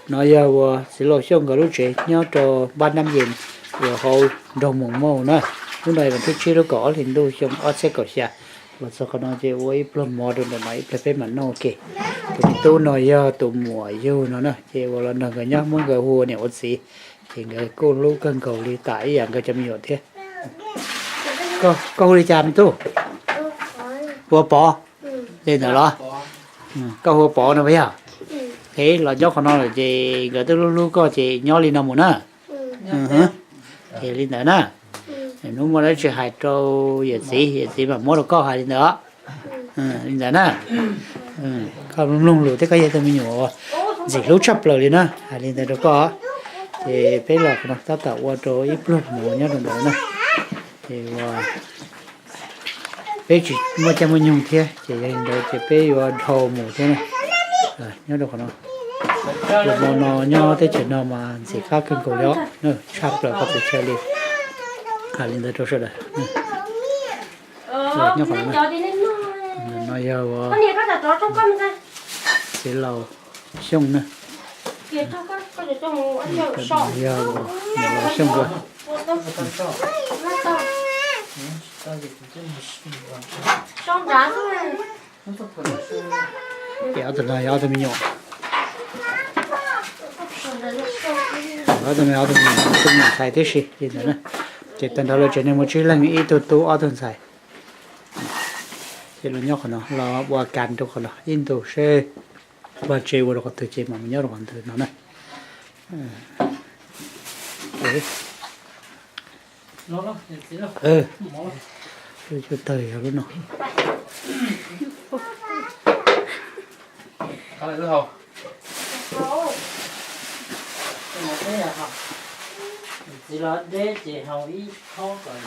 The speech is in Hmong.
No yog uas txiv laus Xyooj nkawd lub tsev nyob rau npab Nab Yees uas hauv nroog Moos Mauj na. Lub no yog vas thib tsib lub kaum ob hlis ntuj xyoo ob txhiab kaum xya. Los txog qhov no ces ua ib pluag mov rau ntawm no ib pliag peb mam noj ua ke. Tus me tub no yog tus muam yug no na, ces uas los nrog nkawd nyob muab nkawd hu ua niam ua txiv, ces nkawd kuj hlub kawg nkaus li tas ib yam nkawd cov me nyuam thiab. Koj hu li cas me tub? Hu ua Pov li ntawd los? Koj hu ua Pov no puas yog? Es los nyob qhov no lawm ces nkawd twb hlub hlub koj ces nyob li no mus na. Ces li ntawd na. Hnub muaj dab tsi hais rau yawm txiv, yawm txiv mam muab rau koj, hais li ntawd os. Li ntawd na. Koj mloog lus thiab, koj yog tus me nyuam uas ntxim hlub tshaj plaws li na, hais li ntawd rau koj. Ces peb los qhov no tab tom ua rau ib pluag mov nyob rau ntawd na. Ces uas peb tsis muaj caij muaj nyoog thiab ces yog li ntawd ces peb yuav dhau mus thiab na. Nyob rau qhov no, tus hmo no nyob teb chaws no mas ntxim qab kawg nkaus li os, tshaj plaws qhov txhia chaw li. Hais li ntawd rau sawv daws. Nyob qhov no, no yog txiv laus Xyooj na. Yog niam laus Xyooj. Ces ob tug no yog ob tug me nyuam. Ob tug no ob tug me nyuam, ob tug me nyuam ntxhais tib si li ntawd na. Ces tag nrho lawv tsev neeg muaj tsib leeg, ib tug tub ob tug ntxhais. Ces los nyob qhov no, los ua kas rau qhov no ib ntus seb vaj tse ua rau qhov twg ces mam mus nyob rau qhov ntawd no na. Lub cuj tawg yog lub no. Txiv los deb ces haus ib khob kom